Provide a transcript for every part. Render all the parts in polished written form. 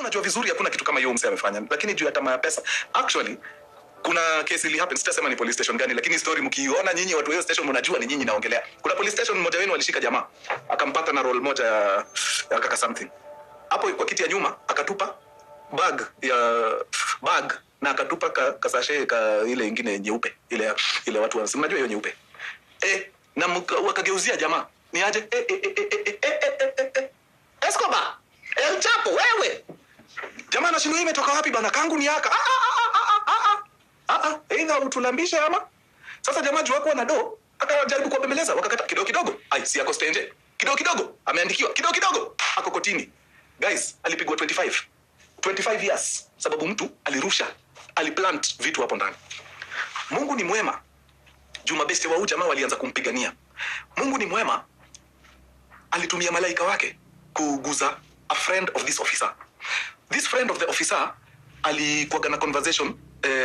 Unajua vizuri hakuna kitu kama hiyo msee amefanya, lakini juu ya tamaa ya pesa. Actually, kuna kesi ili happen, sitasema ni police station gani, lakini story mkiiona nyinyi watu wa hiyo station mnajua ni nyinyi naongelea. Kuna police station mmoja wenu alishika jamaa, akampata na roll moja ya kaka something hapo kwa kiti ya nyuma, akatupa bag ya bag na akatupa kasashe ka ile ingine nyeupe, ile watu wanasema, mnajua hiyo nyeupe, na wakageuzia jamaa ni aje, eh, eh, eh, eh, eh, eh, eh, eh, eh. Escobar, El Chapo, wewe jamaa anashindwa, hii imetoka wapi bana, kangu ni aka, ah, ah, ah, ah, ah, ah, ah, ah, either utulambishe ama sasa. Jamaa juu hakuwa na do, akajaribu kuwabembeleza, wakakata kidogo kidogo, ai, si ako stenje, kidogo kidogo ameandikiwa, kidogo kidogo ako kotini. Guys, alipigwa 25 years sababu mtu alirusha, aliplant vitu hapo ndani. Mungu ni mwema, juu mabeste wa huyu jamaa walianza kumpigania. Mungu ni mwema, alitumia malaika wake kuguza a friend of this officer. This friend of the officer alikuwaga na conversation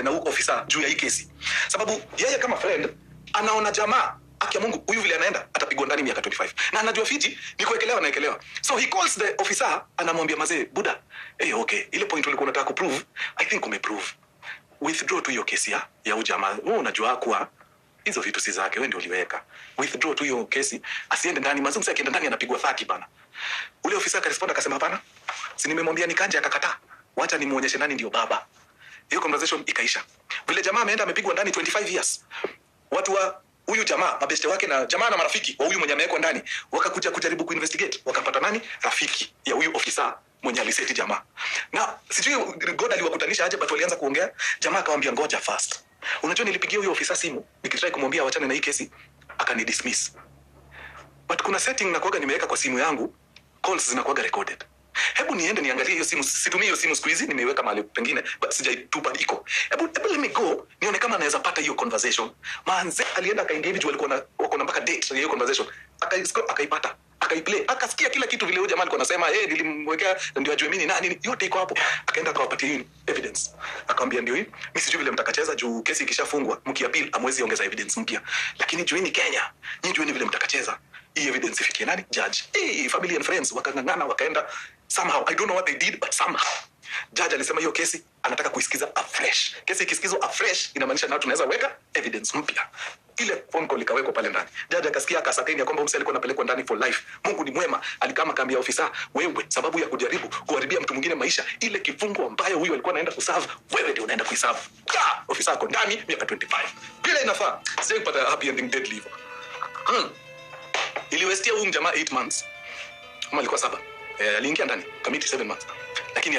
na huyu officer juu ya hii kesi, sababu yeye kama friend anaona jamaa, haki ya Mungu, huyu vile anaenda atapigwa ndani miaka 25 na anajua fiti ni kuwekelewa naekelewa. So he calls the officer, anamwambia, "Mazee buda, hey, okay, ile point ulikuwa unataka kuprove, I think umeprove. Withdraw tu hiyo kesi ya huyu jamaa. Wewe unajua kuwa hizo vitu si zake, wewe ndio uliweka. Withdraw tu hiyo kesi, asiende ndani. Mazungumzo, akienda ndani anapigwa 30 bana." Ule ofisa akarespond akasema, "Hapana, si nimemwambia nikanje akakataa? Wacha nimuonyeshe nani ndio baba." Hiyo conversation ikaisha. Vile jamaa ameenda amepigwa ndani 25 years, watu wa huyu jamaa, mabeste wake na jamaa na marafiki wa huyu mwenye amewekwa ndani, wakakuja kujaribu kuinvestigate, wakapata nani? Rafiki ya huyu ofisa mwenye aliseti jamaa. Na sijui God aliwakutanisha aje, but walianza kuongea. Jamaa akamwambia, "Ngoja first, unajua nilipigia huyu ofisa simu nikitry kumwambia wachane na hii kesi, akanidismiss. But kuna setting nakuaga nimeweka kwa simu yangu, calls zinakuaga recorded. Hebu niende niangalie hiyo simu. Situmii hiyo simu siku hizi, nimeiweka mahali pengine, but sijaitupa, iko. Hebu let me go nione kama naweza pata hiyo conversation." Manze alienda akaingia hivi, juu alikuwa na wako na mpaka date ya hiyo conversation. Akaipata, akaiplay, akasikia kila kitu vile huyo jamaa alikuwa anasema, "Hey, nilimwekea ndio ajue mimi ni nani." Yote iko hapo. Akaenda akawapatia hiyo evidence, akamwambia, "Ndio hii. Mimi sijui vile mtakacheza, juu kesi ikishafungwa mkiappeal hamwezi ongeza evidence mpya, lakini jueni Kenya, nyinyi jueni vile mtakacheza hii evidence ifikie nani? Judge." Hey, family and friends wakang'ang'ana, wakaenda. Somehow, I don't know what they did, but somehow judge alisema hiyo kesi anataka kuisikiza afresh. Kesi ikisikizwa afresh inamaanisha na tunaweza weka evidence mpya. Ile phone call ikawekwa pale ndani, judge akasikia, akaascertain ya kwamba msee alikuwa anapelekwa ndani for life. Mungu ni mwema, alikama akaambia ofisa, "Wewe, sababu ya kujaribu kuharibia mtu mwingine maisha, ile kifungo ambayo huyu alikuwa anaenda kuserve, wewe ndio unaenda kuiserve." Ah, ofisa ako ndani miaka 25 vile inafaa. Sijai kupata happy ending deadly hivyo. Iliwestia huyu mjamaa 8 months, ama alikuwa 7. Aliingia ndani Kamiti 7 months, lakini